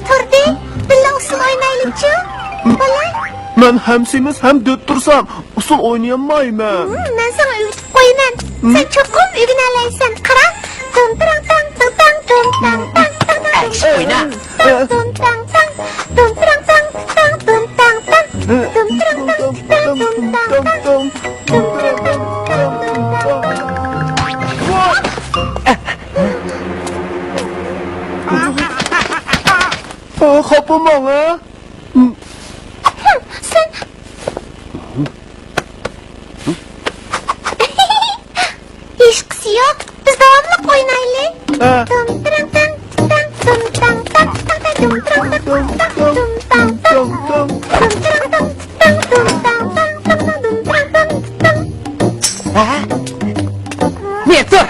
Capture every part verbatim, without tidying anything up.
تۇردى، بىللە ئۇسسۇل ئوينايلىچۇ، بالا. مەن ھەم سېمىز، ھەم دۆت تۇرسام، ئۇسسۇل ئوينىيالمايمەن. ھىم، مەن ساڭا ئۆگىتىپ قويىمەن. ھىم. سەن چوقۇم ئۆگىنەلەيسەن. قارا. دۇم تىرىڭ تاڭ، دۇم تاڭ، دۇم تاڭ، تاڭ، تاڭ، تاڭ، تاڭ، ئەيش، ئوينا. تاڭ، دۇم تىرىڭ تاڭ، دۇم تىرىڭ تاڭ، تاڭ، دۇم تاڭ، تاڭ، دۇم تىرىڭ تاڭ، تاڭ، دۇم تاڭ، تاڭ، دۇم تىرىڭ تاڭ، تاڭ، دۇم تىرىڭ تاڭ. ئا، خاپا بولماڭ، ھە؟ سەن. ھېچقىسى يوق. بىز داۋاملىق ئوينايلى. ھە. دۇم تىرىڭ تاڭ، تاڭ، دۇم تاڭ، تاڭ، تاڭ، تاڭ، دۇم تىرىڭ تاڭ، تاڭ، دۇم تاڭ، تاڭ، دۇم تىرىڭ تاڭ، تاڭ، دۇم تاڭ، تاڭ، تاڭ، تاڭ، دۇم تىرىڭ تاڭ، تاڭ. ھە؟ نېتۇر!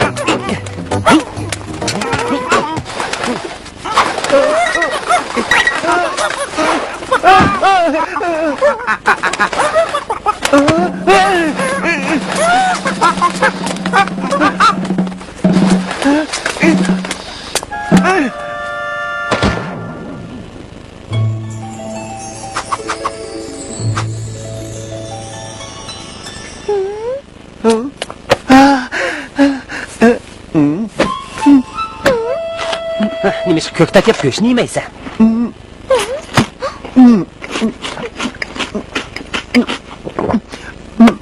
نېمىشقا كۆكتات يەپ گۆشنى يېمەيسەن؟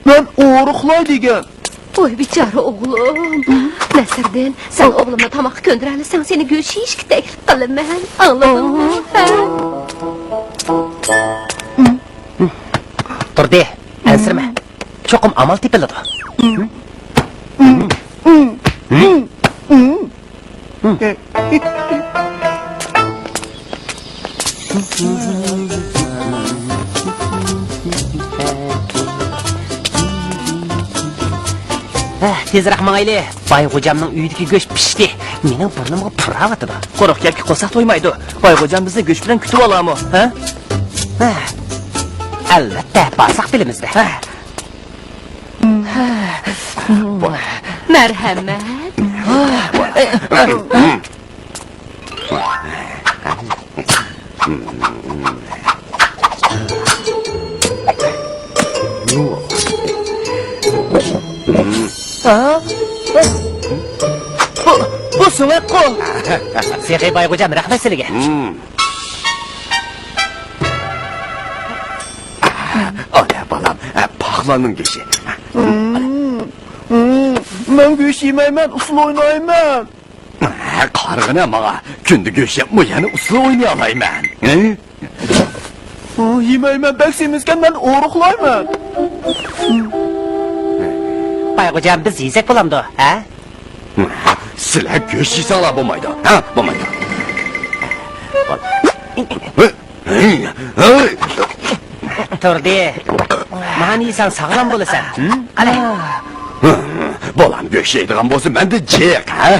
مەن ئورۇقلاي دېگەن. ۋاي بىچارە ئوغلۇم. نەسىردىن، سەن ئوغلۇمنى تاماققا كۆندۈرەلىسەڭ، سېنى گۆش يېيىشكە تەكلىپ قىلىمەن. ئاڭلىدىڭمۇ؟ ھە؟ تۇردى، ئەنسىرىمە. چوقۇم ئامال تېپىلىدۇ. ھە، تېزرەك ماڭايلى. باي غوجامنىڭ ئۆيىدىكى گۆش پىشتى. مېنىڭ بۇرنۇمغا پۇراۋاتىدۇ. قۇرۇق گەپكە قورساق تويمايدۇ. باي غوجام بىزنى گۆش بىلەن كۈتۈۋالامۇ، ھە؟ ھە. ئەلۋەتتە، بارساق بىلىمىز-دە. ھە. مەرھەمەت. بۇ، بۇ سۆڭەكقۇ. سېخىي باي غوجام، رەھمەت سىلىگە. ئانا بالام، پاقلاننىڭ گۆشى. مەن گۆش يېمەيمەن، ئۇسسۇل ئوينايمەن. قارىغىنە ماڭا، كۈندە گۆش يەپمۇ يەنە ئۇسسۇل ئوينىيالايمەن. ھە؟ يېمەيمەن، بەك سېمىزكەن، مەن ئورۇقلايمەن. باي غوجام، بىز يېسەك بولامدۇ، ھە؟ سىلەر گۆش يېسەڭلار بولمايدۇ، ھە؟ بولمايدۇ. تۇردى. مانا يېسەڭ ساغلام بولىسەن. ئەلە. بالام گۆش يەيدىغان بولسا مەندە جىق، ھە؟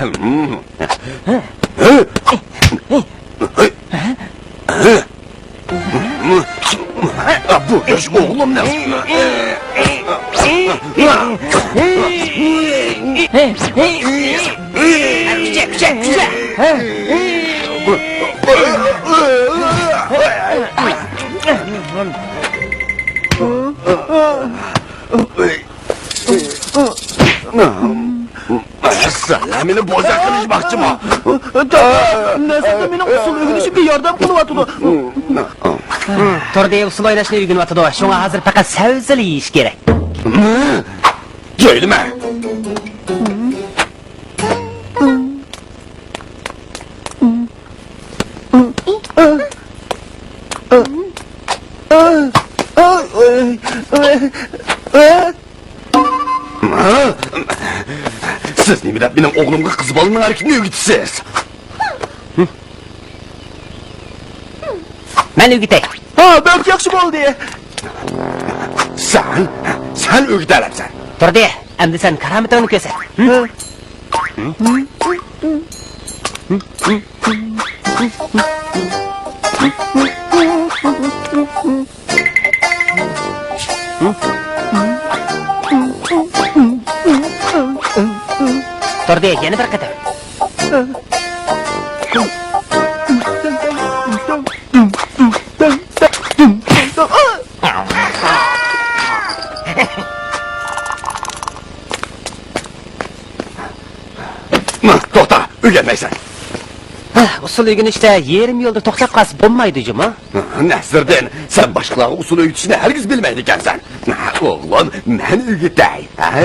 بۇ گۆش ئوغلۇمنىڭ. كۈچە، كۈچە، كۈچە. سەنلەر مېنى بوزەك قىلىشماقچىمۇ؟ نەسىردىن مېنىڭ ئۇسسۇل ئۆگىنىشىمگە ياردەم قىلىۋاتىدۇ. تۇردى ئۇسسۇل ئويناشنى ئۆگىنىۋاتىدۇ، شۇڭا ھازىر پەقەت سەۋزىلا يېيىش كېرەك. دەيدىمەن. سىز نېمە دەپ مېنىڭ ئوغلۇمغا قىز بالىنىڭ ھەرىكىتىنى ئۆگىتىسىز؟ مەن ئۆگىتەي. ھا، بەك ياخشى بولدى. سەن، سەن ئۆگىتەلەپسەن. تۇردى، ئەمدى سەن كارامىتىڭنى كۆرسەت. تۇردى، يەنە بىر قېتىم. توختا، ئۆگەنمەيسەن. ھە، ئۇسسۇل ئۆگىنىشتە يېرىم يولدا توختاپ قالسا بولمايدۇ جۇمۇ. نەسىردىن، سەن باشقىلارغا ئۇسسۇل ئۆگىتىشنى ھەرگىز بىلمەيدىكەنسەن. ئوغلۇم، مەن ئۆگىتەي. ھە؟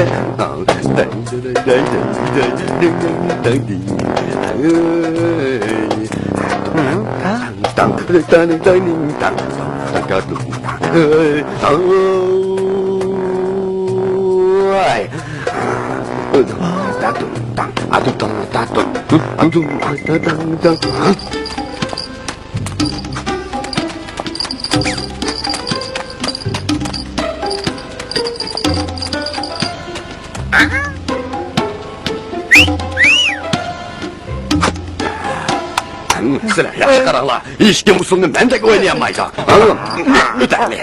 سىلەر ياخشى قاراڭلار، ھېچكىم ئۇسسۇلنى مەندەك ئوينىيالمايدۇ. ئۆتەلى.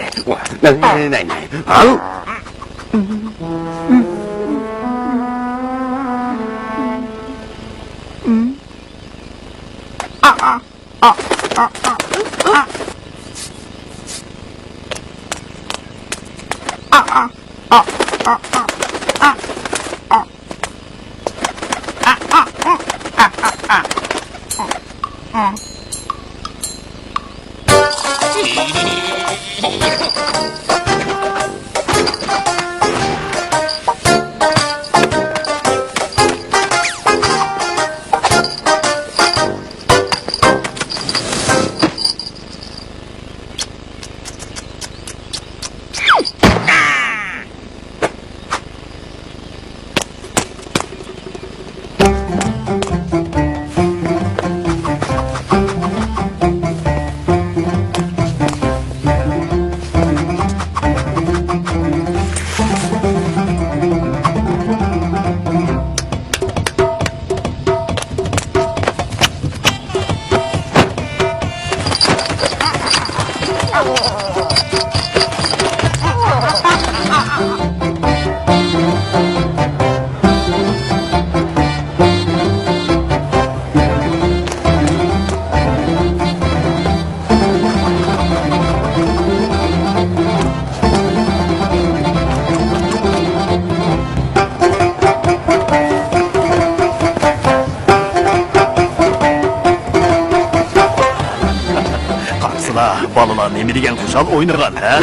قارىسىلا، بالىلار نېمە دېگەن خۇشال ئوينىغان، ھە؟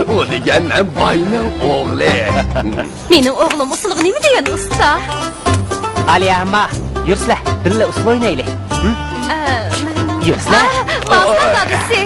ئۇ دېگەن باينىڭ ئوغلى. مېنىڭ ئوغلۇم ئۇسسۇلغا نېمە دېگەن ئۇستا؟ ئالىيە ئەمما، يۈرسىلە، بىللە ئۇسسۇل ئوينايلى. ھە؟ ئە، مەن يۈرسىلە. ئا، ماڭسىلە، دادىسى.